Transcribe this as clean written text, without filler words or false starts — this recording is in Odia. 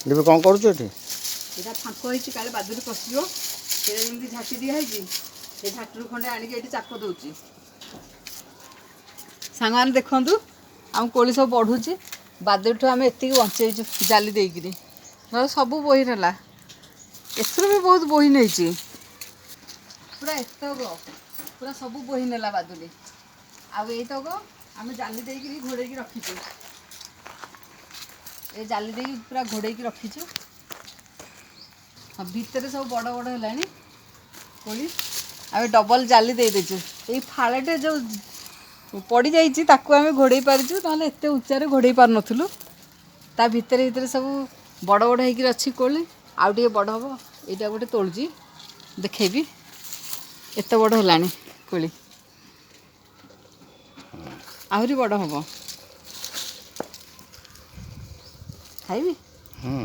ଲିପି, କ'ଣ କରୁଛୁ ଏଠି? ଏଇଟା ଫାଙ୍କ ହେଇଛି, କାଳେ ବାଦୁଡ଼ି ପଶିଯିବ। ସେଇଟା ଯେମିତି ଝାଟି ଦିଆହେଇଛି, ସେ ଝାଟିରୁ ଖଣ୍ଡେ ଆଣିକି ଏଇଠି ଚାପ ଦେଉଛି। ସାଙ୍ଗମାନେ ଦେଖନ୍ତୁ, ଆମ କୋଳି ସବୁ ବଢ଼ୁଛି। ବାଦୁଡ଼ିଠୁ ଆମେ ଏତିକି ବଞ୍ଚେଇଛୁ ଜାଲି ଦେଇକିରି, ନହେଲେ ସବୁ ବୋହି ନେଲା। ଏଥିରୁ ବି ବହୁତ ବୋହି ନେଇଛି, ପୁରା ଏତକ ପୁରା ସବୁ ବୋହି ନେଲା ବାଦୁଡ଼ି। ଆଉ ଏଇତକ ଆମେ ଜାଲି ଦେଇକିରି ଘୋଡ଼େଇକି ରଖିଛୁ। ଏ ଜାଲି ଦେଇକି ପୁରା ଘୋଡ଼େଇକି ରଖିଛୁ। ହଁ, ଭିତରେ ସବୁ ବଡ଼ ବଡ଼ ହେଲାଣି କୋଳି। ଆମେ ଡବଲ ଜାଲି ଦେଇଦେଇଛୁ। ଏଇ ଫାଳଟେ ଯେଉଁ ପଡ଼ିଯାଇଛି, ତାକୁ ଆମେ ଘୋଡ଼େଇ ପାରିଛୁ, ନହେଲେ ଏତେ ଉଚ୍ଚାରେ ଘୋଡ଼େଇ ପାରୁନଥିଲୁ। ତା ଭିତରେ ଭିତରେ ସବୁ ବଡ଼ ବଡ଼ ହେଇକିରି ଅଛି କୋଳି, ଆଉ ଟିକେ ବଡ଼ ହେବ। ଏଇଟା ଗୋଟେ ତୋଳୁଛି, ଦେଖେଇବି। ଏତେ ବଡ଼ ହେଲାଣି କୋଳି, ଆହୁରି ବଡ଼ ହେବ। ଖାଇବି। ହୁଁ।